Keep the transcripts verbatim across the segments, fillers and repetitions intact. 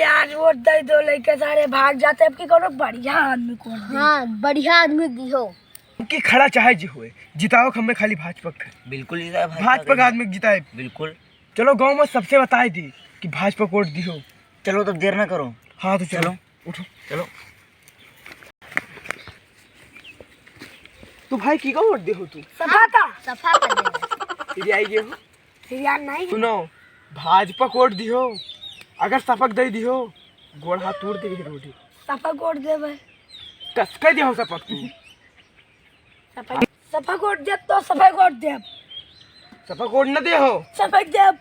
यार, वोट दे दो, लइके सारे भाग जाते। अब की कोनो बढ़िया आदमी को वोट दे। हाँ, बढ़िया आदमी दिहो। कि खड़ा चाहे जे होए, जिताओ हमें खाली भाजपा के। बिल्कुल जिताओ भाजपा भाजपा के के। आदमी के जिताए। बिल्कुल। चलो गाँव में सबसे बताए दी कि भाजपा को वोट दिहो। चलो तब देर ना करो। हाँ तो चलो। चलो। उठो। चलो। तू भाई की का वोट दिहो तू? सपा का। सपा का दे। फिर आई गए हो। फिर यार नहीं। सुनो, भाजपा को वोट दिहो, अगर सपा के दे दिहो, गोड़ हाथ तोड़ देबे रोटी। सपा को वोट देबे। कसके दिहो सपा तू? सपा, सपा को वोट देब तो सपा को वोट देब। सपा को वोट न दिहो। सपा के देब।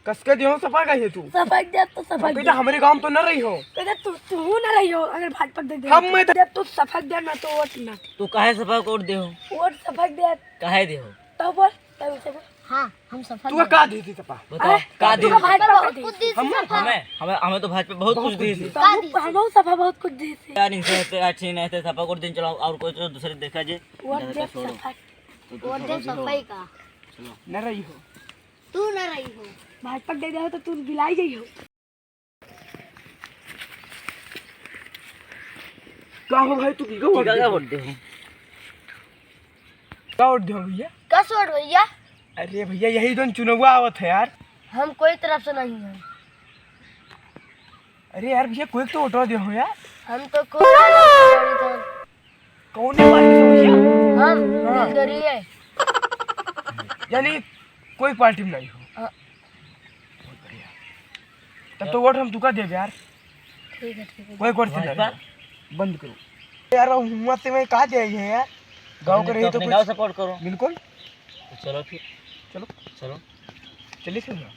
कसके दिहो सपा का है तू? सपा के देब तो सपा के बेटा देब। हमरे गाँव तो न रही हो। बेटा तू, तू न रही हो, अगर भाजपा के दे दे। हम मैं तो देब तो सपा के देब ना तो वोट ना। तू काहे सपा को वोट देहो? वोट सपा के देब। काहे देहो? तो बोल, तब उसे बोल। हाँ, हम सपा तू के का देब। दे दी सपा? बताओ, अरे, का तू दे का दी? भाजपा को दे दी। हम हमें, हमें, हमें तो भाजपा बहुत बहुत कुछ कुछ दी थी। दी। का दी? हम, हम सपा बहुत कुछ दी थी। यार, इनसे, इनसे अच्छी नहीं थे, सपा को दिन चलाओ और कोई तो दूसरे देखा जे। वोट ज्यादा देब छोड़ो। सपा। तो वोट दूसरा देब को सपा ही दिखाओ। का। चलो। न रही हो। तू न रही हो। भाजपा दे दे हो तो तू बिलाई गई हो। का हो भाई, तू की का वोट का दे? वोट दे हो? का वोट दे हो भैया? कस वोट भैया? अरे भैया, यही तो चुनाव आवत है यार। हम कोई तरफ से नहीं है। अरे यार भैया, कोई तो वोट दे हो यार। हम तो कोई तरफ से नहीं थे। कौन है पार्टी से भैया? हम हाँ। नीलगिरी है। यानी कोई पार्टी में नहीं हो? हाँ। बहुत बढ़िया। तब तो वोट हम तुका देब यार। ठीक है, ठीक है। कोई वोट से भाजपा? नहीं। बंद करो। यार, वो हिम्मत से मैं कहा दे है यार। गाँव अपने, के रही तो तो अपने कुछ गाँव सपोर्ट करो। बिल्कुल। तो चलो फिर। चलो। चलो। चलिए फिर ना।